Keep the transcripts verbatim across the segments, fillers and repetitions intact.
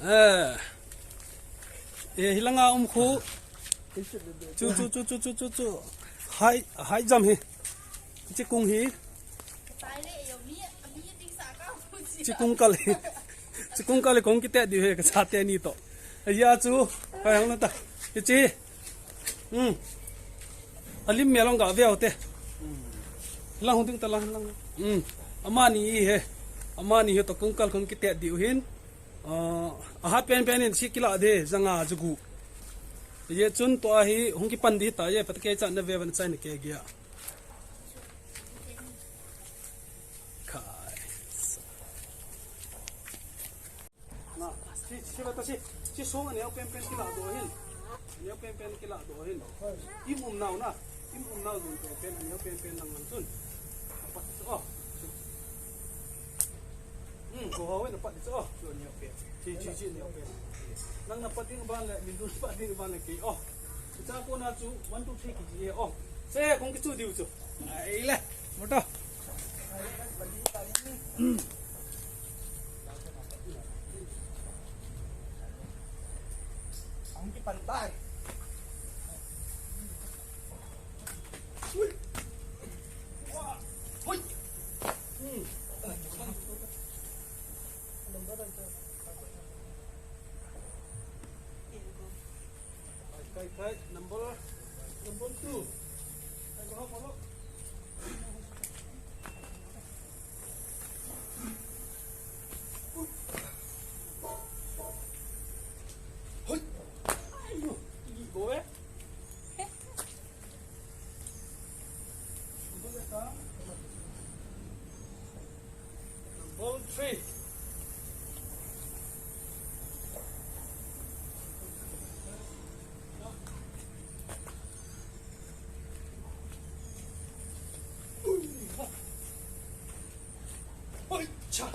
Eh. Eh, hilanga um khu. Chu, chu, chu. Hai, hai jam hi. Chi kung hi. Chi kung kal hi. Chi kung kal hi kong kite di he ka sa te ni to. Ya chu. Hai hang na ta. Chi. Hmm. Alim me long ga veu te. Lang hung ding ta lang lang. Hmm. Amani hi he. Amani hi to kung kal kong kite di u hin. Ah, ahat pen pen in si kila de zanga zugu. Ye chun to ahi hung kipan di ta ye pat ke chan na ve van chai na ke gya. Kai. Na, si, si bata si, si song aneo pen pen kila do hin. Aneo pen pen kila do hin. Im um nau na. Im um nau dun pen pen aneo pen pen nang nang chun. Apat so. Hmm, ko ho na pat so. Chu aneo pen. Chi chi chi aneo pen. Nang na pat ding ban le, min dun pat ding ban le ke. Oh. Cha ko na chu one two three ki ji. Oh. Se kong ki chu diu chu. Ai le. Motor. Ang kipan tai. Ui. Wa. Hui. Hmm. Kai, kai, number, number two. Kai, go, go, go. Hoi. Ai, yo. Go, eh. Ball three. Hoi cha.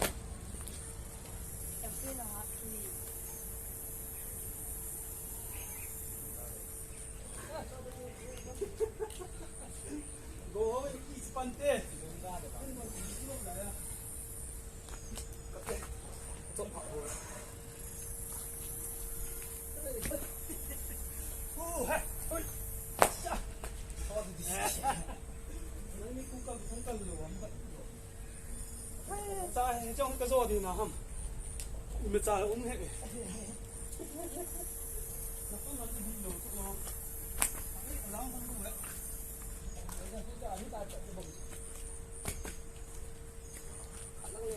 Go home and eat pante. Cha he chong ka jo di na ham. Imacha um he.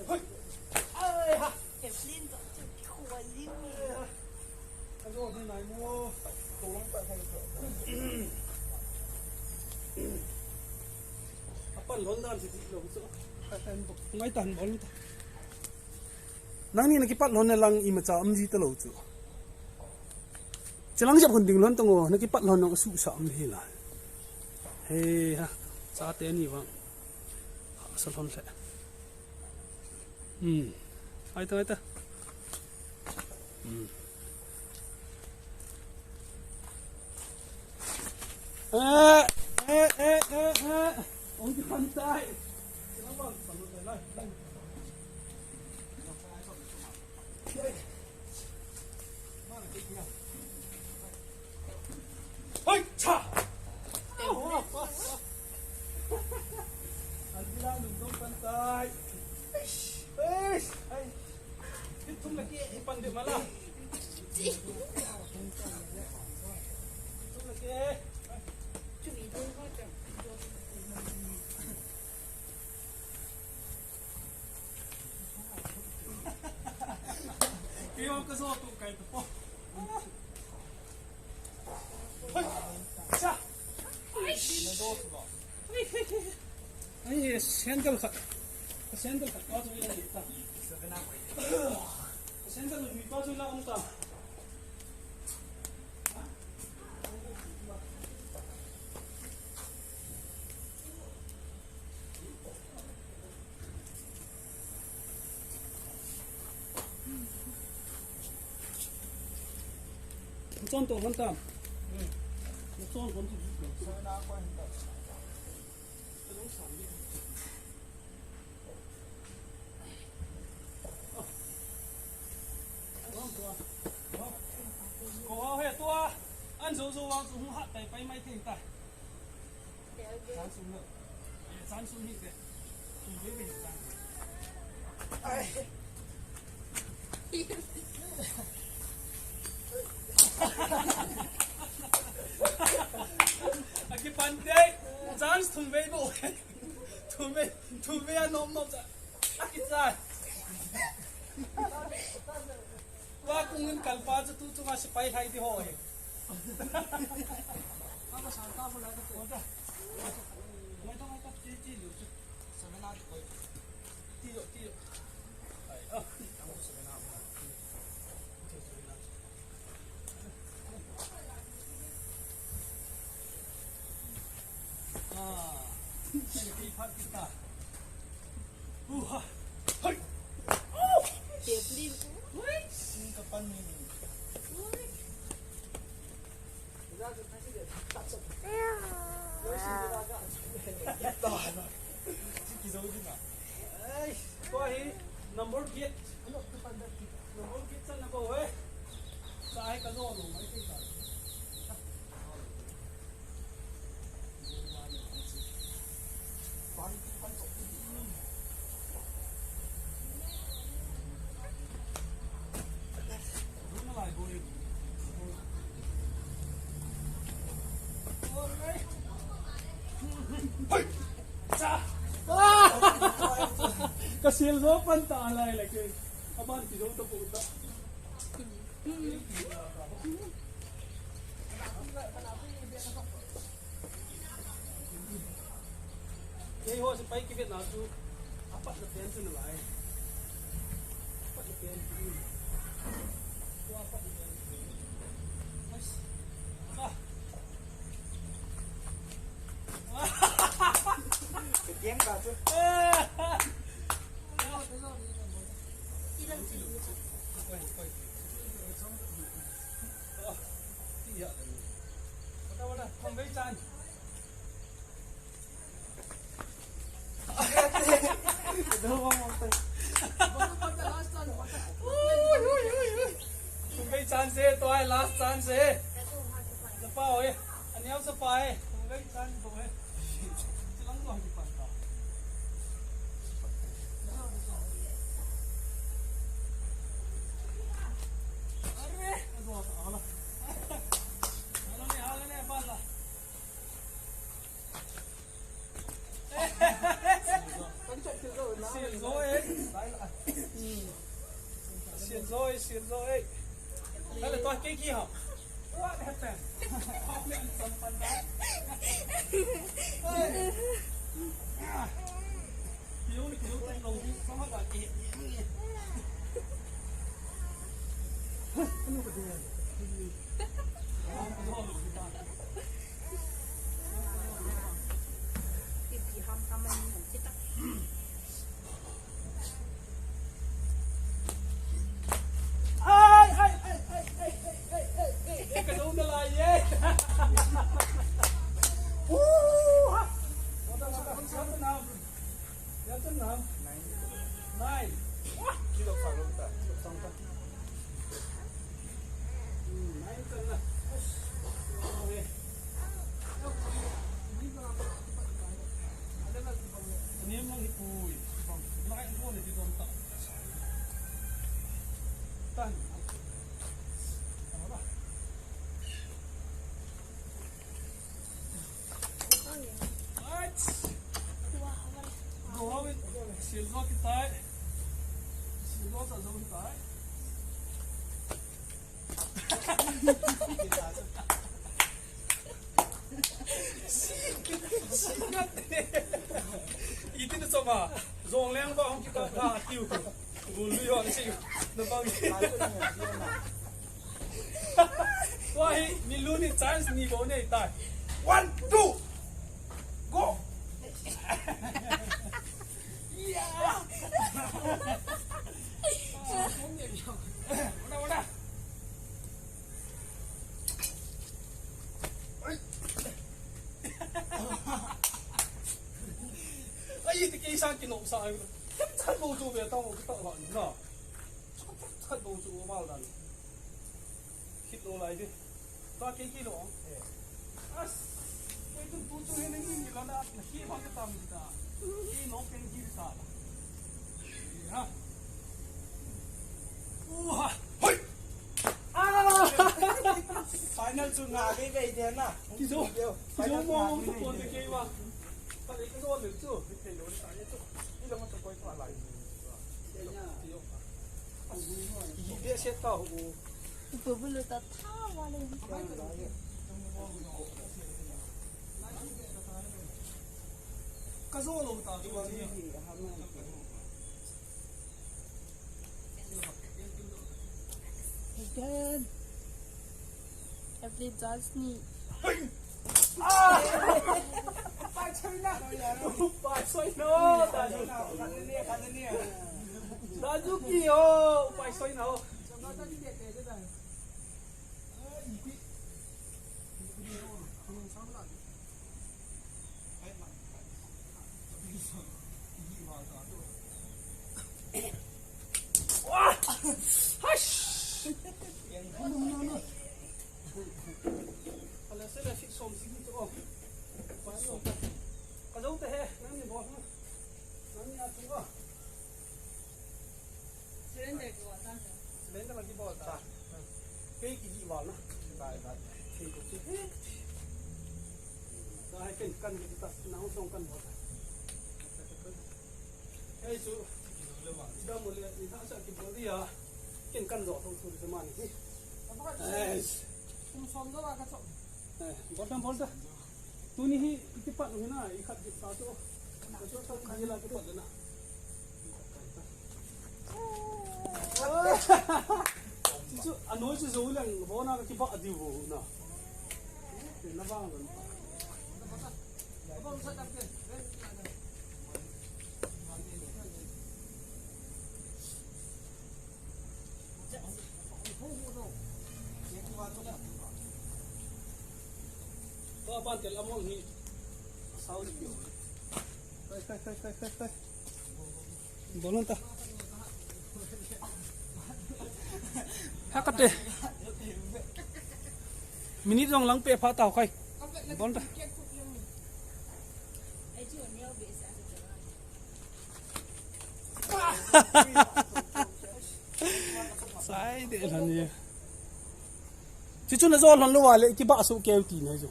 Hoi. Ai ha. Apan lhon dan si ti lo chu. Ngai tan bol ta. Nangni na kipat lhon na lang imacha um ji ta lo chu. Chilang jep hon ding lhon tang o, na kipat lhon nang su sa um hi la. He ha, sa te ni vang. Sa lhon le. Hmm. Ai ta, ai ta. Hmm. Eh, eh, eh, eh, eh. Ong ki pan tai. Hoi, cha! Alvira lungdong pantai. Eish, eish, ai. Hitum lagi, hipan de mala. Hitum lagi. Keiho kajo tu kai tu po. Hoi. Cha. Ai, sandal khat. Sandal khat pa chu la ni ta. Sandal ni pa chu la um ta. Chon to hon tam. Chon hon to. Zo zo vang chu hung hat tai pai mai thei ta. Chan sum lo. Chan sum hi te. Sum ve ve chan. Ai. Akipan te. Chan sum ve bo. Thum ve, thum ve a nom nom cha. Akichai. Tua kung in kalpa chu tu chunga sipai hai di ho e. Ti yo, ti yo. Ai, ah. Ah, ai, ai, phat kita. Uh, ha. Hai. Oh. Kepli. Ui. Sing kapan ni. Ui. Tua hi number get. Number get channa bou e. Sa hi ka zo lo mai te ta. Ka sil zo pan ta lai la ke. Aban ki zo ta pu ta. Kei ho sipai kivet na chu apat na pen chu nalai. Apat na pen chu. Tua apat na pen chu. Ais. Ah. Ka tiang ka chu. Koi, koi. Wada, wada, kong vei chan. Kong vei chan se, tua last chance se. Sapa oi, aniam sapa e, kong vei chan bo e. Chilang lo di pan ta. Are, ado ta ala. Ala ne, ala ne, bala. Sil zo e. Sil zo e, sil zo e. Kale to kiki ha. What happened? Yo ni yo ni lo ni sama da ke. Ai, ai, ai, ai, ai, ai, ai, ai, ai, ka dong da lai e. Uh, ha. Wada, wada, wada, wada. Nine. Nine. Wah! Kilo sa lo ta. Kilo sa ta. Hmm, nine ka na. Okay. Ani mang hi pui. Bang. Lai ko ni ti dong ta. Tan. Ano ba? Sil zo kitai. Sil zo sa zo kitai. Iti na choma. Zong leng ba hong kita ka tiu. Gol lui ho na si. Na bang. Tua hi, mi lu ni chance ni bou nei tai. One, two, go! Yeah! Wada, wada. Ai, ti kei sang ki nok sa ai. Khat bou chu ve tao, ki tao ha ni na. Khat bou chu mal dan. Khit lo lai di. Ba kei kilo. As. Kei tu tu tu hin ni ni lo na, na ki hon ka tam ta. Ki no pen ki ta. Ha. Uha. Hoi. Ah! Final chu nga ve ve de na. Kijo. Kijo mo mo ko de kei wa. Ka le kijo le chu. Kei lo ta ye chu. Ni lo ma to koi pa lai. Ki be se ta hu. Ipu bulu ta tha wale. Ka zo lo ta tu wale. Again. Every judge ni. Ah! Pai China. Pai China. Dazuki ho, pai China ho. Surrender ki bol ta. Surrender la ki bol ta. Kei ki hi wal na. Dai, dai. Kei ko ki. Da hai ken kan ki ta, na hung song kan bol ta. Kei su. Da mo le, ni tha sa ki bol dia. Ken kan zo to tu se ma ni. Yes. Kum som do ka so. Eh, bol ta, bol ta. Tuni hi, i kipat u hi na, i khat di sa chu. Ka chu sa ka la kipat na. Chu, a noi chu zo leng, ho na ka kipat di ho na. Te na bang na. Tua ban tel amol hi. Sao ni. Kai, kai, kai, kai, kai, kai. Bolon ta. Hakate. Minute jong lang pe pha tau kai. Bolon ta. Sai de lhon ye. Chu chu na zo lhon lou a le, kiba su keu ti na chu.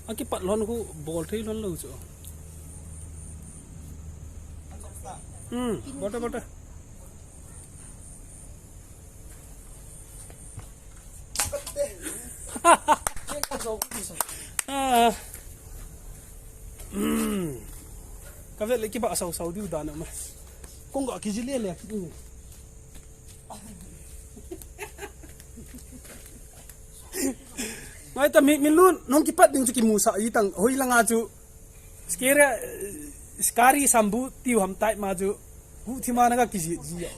A kipat lhon khu bol thei lhon lou chu. Hmm, bol ta, bol ta. Ah. Hmm. Ka vet le kiba sau sau diu dan ma. Kong ga kiji le le. Ngai ta mi, mi lun, nong kipat ding chu kimusah i tang, hoi langa chu. Skere, eh, skari sambu tiu ham tai ma chu. Hu thi ma na ka kiji ji.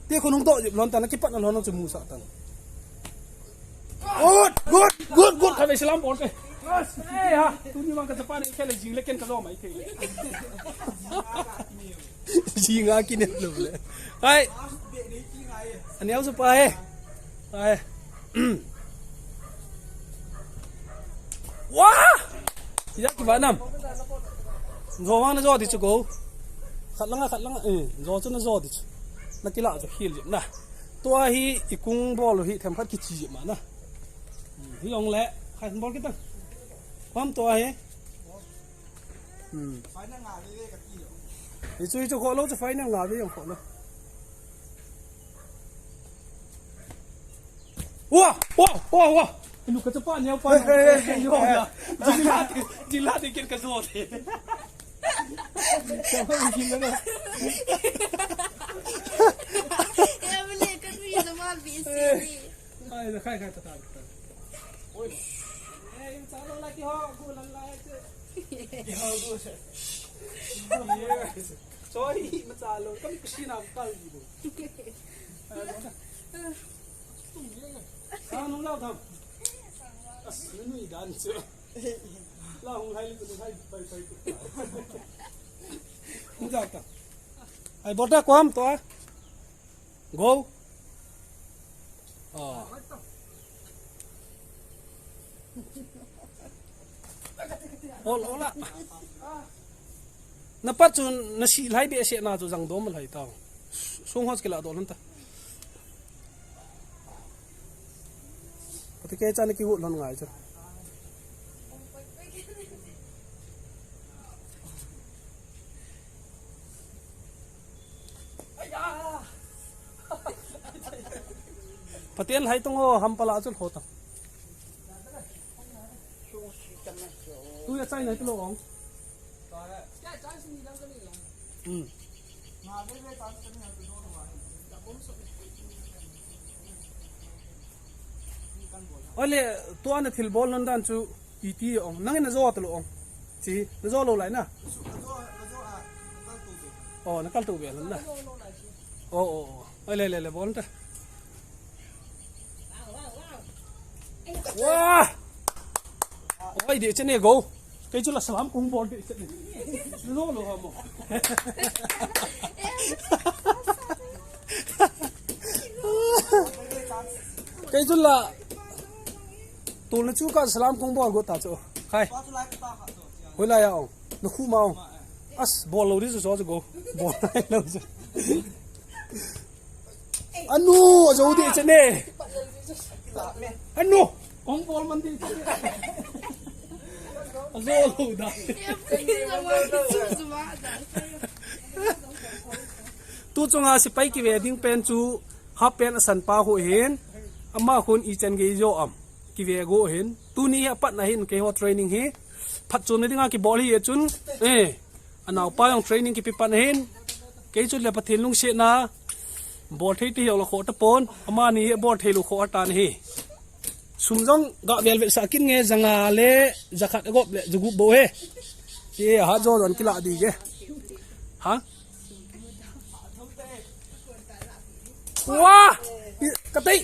Te ko nong to je lon ta na kipat na lon chu musah tang. Good, good, good, good. Ka ve salam bol te. Eh, ha, tuni vang ka chapa ne khele jing le ken ka lo mai thei le. Jing a kine lo le. Hai. Ani au sa pa he. Hai. Wah! Ija kiba nam. Zo vang na zo di chu ko. Khat langa, khat langa. Eh, zo chu na zo di chu. Na kila chu hil je na. Tua hi i kung bol hi themkhat kichi ma na. Hmm, hi ong le, khai bol kita. Kham tua hi. Hmm. Hi chu, hi chu kho lo chu final nga ve ong kho lo. Wa, wa, wa, wa. Inu ka chapa neo pa. Hey, hey, hey, hey, hey. Jila, jila de ken ka zo de. Ai, da khai khai ta ta. Oi. Eh, in sa lo la ki ho, gu lan la che. Ki ho gu se. Sorry, ma cha lo. Kam ku si na kal di bo. Ai, lo na. Sa nung lau tham. As, nu nu i dan chu. La hung hai lu, hung hai pai pai. Hung ja ta. Ai, bol ta kom to a. Go. Oh. Ol, ol a. Na pat chu na si lai be se na chu jang dom lai tau. Sung hos kila dol ta. Pati ke chan ki hut lon ngai chu. Patien hai tong ho ham pala chu lhota. Tu ya chai nai tu lo ong. Hmm. Ole, tua na thil bol non dan chu iti ong. Nang na jo ta lo ong. Chi, na jo lo lai na. Oh, na kal tu be na. Oh, oh, oh. Ai, le, le, le, bol ta. Wah! Oi, de chene go. Kei chu la salam kong bol de chene. Lo, lo, ha mo. Kei chu la. Tol na chu ka salam kong bol go ta chu. Khai. Hoi la ya ong. Na khu ma ong. As, bol lo di chu so chu go. Bol lo chu. Anu, ajo di chene. Anu, ong bol man di chene. Ajo lo da. Tu chunga sipai kive ding pen chu half pant asan pa ho hin. Ama khun i chan gei jo am. Kive go hin. Tuni apat na hin keiho training hi. Phat chun na dinga kibol hi e chun. Eh. Anau pa jong training kipe pan ahin. Kei chu le Pathen lungsetna. Bol thei ti jong la kho ta pon. Amani hi bol thei lo kho atan hi. Sum jong ga vel vel sa kin nge janga le jakhat agop le jagup bo he. Ti ha jo jon kila di ge. Ha? Wah! Ka tei.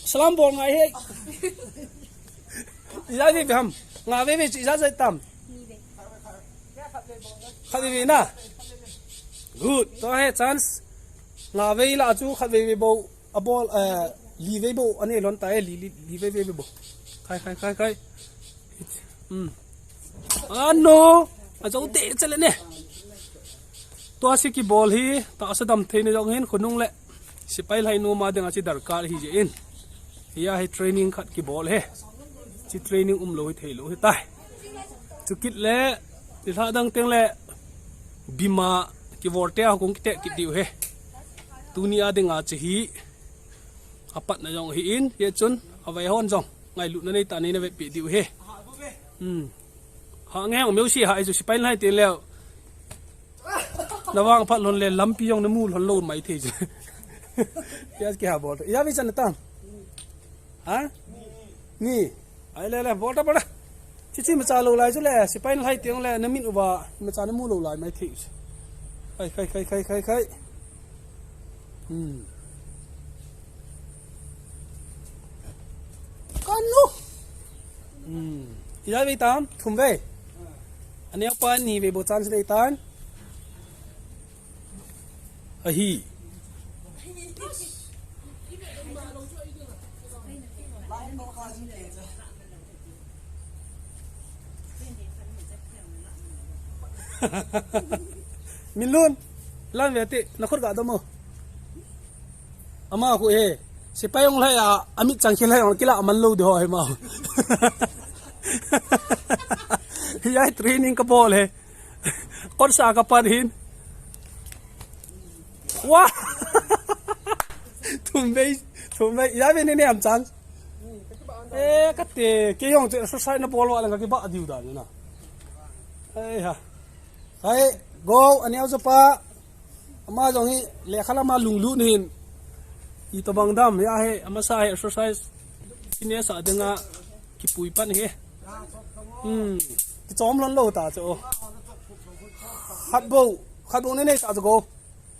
Salam bol ngai he. Ija ve ham. Nga ve ve chu ija jai tam. Khat ve ve na. Good. To he chance. Nga ve la chu khat ve ve bo. A bol, eh, li ve bo. Ane lon ta e li, li, li ve ve bo. Khai, khai, khai, khai. Hmm. Ano. Ajo te chale ne. Tua si kibol hi, ta sa dam thei ni jong hin khonung le. Sipai lai nu ma ding a chi darkar hi je in. Hia hi training khat kibol he. Chi training um lo hi thei lo hi tai. Chu kit le, ti hla dang teng le, bima kibol te a kong kite kit diu he. Tuni a ding a chi hi, apat na jong hi in, ye chun, avai hon jong, ngai lu na nei ta nei na ve pi diu he. Hmm. Ha nge ang meu si ha ai chu sipai lai te leo. Na vang phat lon le lampi jong na mu lon lo mai thei chu. Pias ki ha bol. Ya vi chan tam. Ha? Ni. Ai le le bol ta bol ta. Chi chi ma cha lo lai chu le sipai lai tiang le na min uva ma cha na mu lo lai mai thei chu. Khai khai khai khai khai khai. Hmm. Kanu. Hmm. Ija ve tam thum ve. Ani apa ni ve bo chance ve tan. Ahi. Milun, lan ve ti, na khut ga dom o. Ama khu he, sipai ong lai a, amit chang khel hai ong kila aman lo di ho he ma. Yai training ka bol he. Kot sa ka pan hin. Wah! Thum vei, thum vei. Ya ve ne ne am chance. Eh, ka te, ke yong che exercise na bol wa lang ka ki ba diu da na. Ai ha. Hai, go, ani au pa. Ama jong hi, lekha lama lunglut hin. Itobang dam, ya he, amasa he, exercise. Fitness a dinga, kipui pan he. Hmm. Kichom lon lo ta chu. Khat bou, khat bou ne ne ta chu go.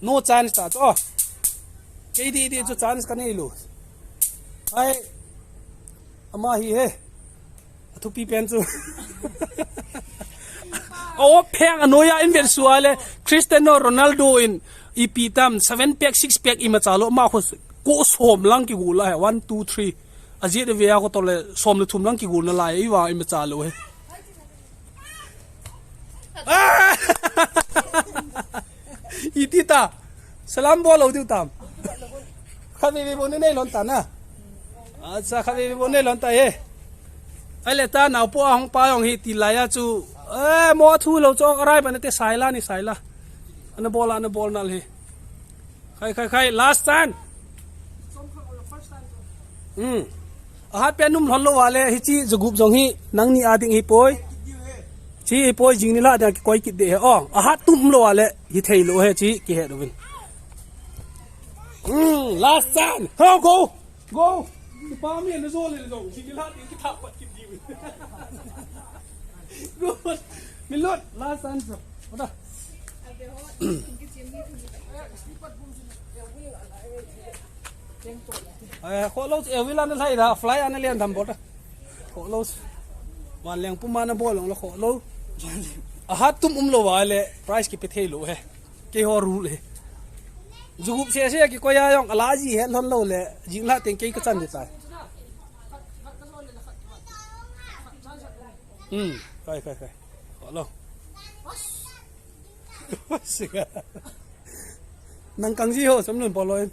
No chance ta chu. Kei di di chu chance ka nei lo. Ai. Ama hi he. Athupi pen chu. O pheng anoiya in vet sua le Cristiano Ronaldo in ipi tam seven pack, six pack ima cha lo ma khu Ko som lang kigol a he, one, two, three. Ajeh a ve a ko tole som le thum lang kigol nalai, i va i ma cha lo he. Ah! Iti ta. Salam bol lo diu tam. Khatvei vei bol nei lhon ta na. Acha, khatvei vei bol nei lhon ta he. Ahile ta nao po a hung pa jong hi ti lai a chu. Eh, mo thu lo chu arai ba na te saila ni saila. Ana bol a, ana bol nal he. Khai, khai, khai, last chance. Hmm. Ahat pen um lhon lou a le, hiche jagup jong hi, nangni a ding hi poi. Chi hi poi, jing nilhah ding a kikoi kit ding hi. Oh, ahat tum lou a le, hi thei lou hi chi, kihe lou vin. Hmm, last chance. Ho, go. Go. Kipa mi na jo le jong, jing nilhah ding kithah pat kit ding. Good. Minlot, last chance. Ota. Eh, kho lo, eh, vila na lai da, fly ana lian tham bol ta. Kho lo. Vanleng puma na bol long lo kho lo. Ahat tum um lou a le, prize kipe thei lou he. Keiho rule he. Jagup sese kikoi a jong, ala ji he lhon lou le, jing nilhah teng kei ka chan ding tai. Hmm, khai, khai, khai. Kho lo. Siga. Nang kang ji ho, sam nun polo in.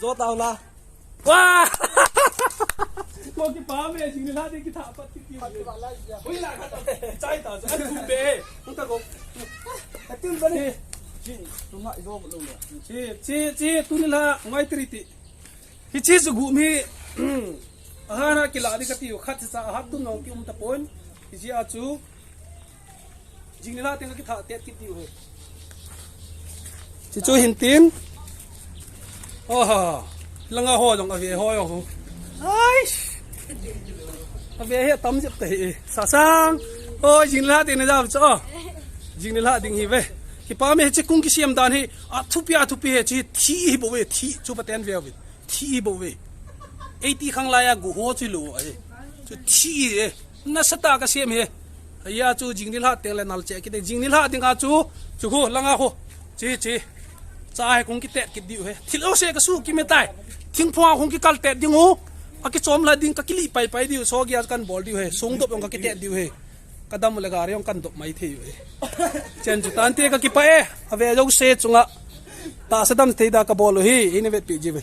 Jo tao la. Wa! Ko kipa mi, jing nilhah ding kithah pat kit ding. Hui la ka ta. Chai ta, chai tu be. Hung ta ko. Atin ba ni. Chi, tu ma jo lo le. Chi, chi, chi, tu nilhah, ngai tri ti. Hiche jagup hi, ahat a kilah ding kati u, khat cha ahat tum jong kium tapon. Hiche a chu, jing nilhah teng kithah tet kit diu he. Chi chu hin tin. Oho, langa ho jong ave ho jong ho. Ai. Ave hi tam jep ta hi. Sasang. Oi, jing nilhah teng na jam chu. Jing nilhah ding hi ve. Kipa mi hiche kung kisiam dan hi. Athupi, athupi hiche thi hi bou ve, thi chu paten ve ve. Thi bou ve. Eiti khang lai a go ho chu lo a he. Chu thi e. Nasatah a ka siam he. Aya chu jing nilhah teng le nal che kit ding. Jing nilhah ding a chu. Chu khu langa khu. Chi chi. Cha he kung kitet kit diu he. Thil ho se ka su ki me tai. Thingphung a kung kikal tet ding u. A kichom la ding ka kili pai pai diu. So gia kan bol diu he. Sung dop jong ka kitet diu he. Ka dam le gari jong kan dop mai thei u he. Chen chu tante ka kipah e. Ave jong se chunga. Tahsa dam thei da ka bol u hi. Ina vet pi ji ve.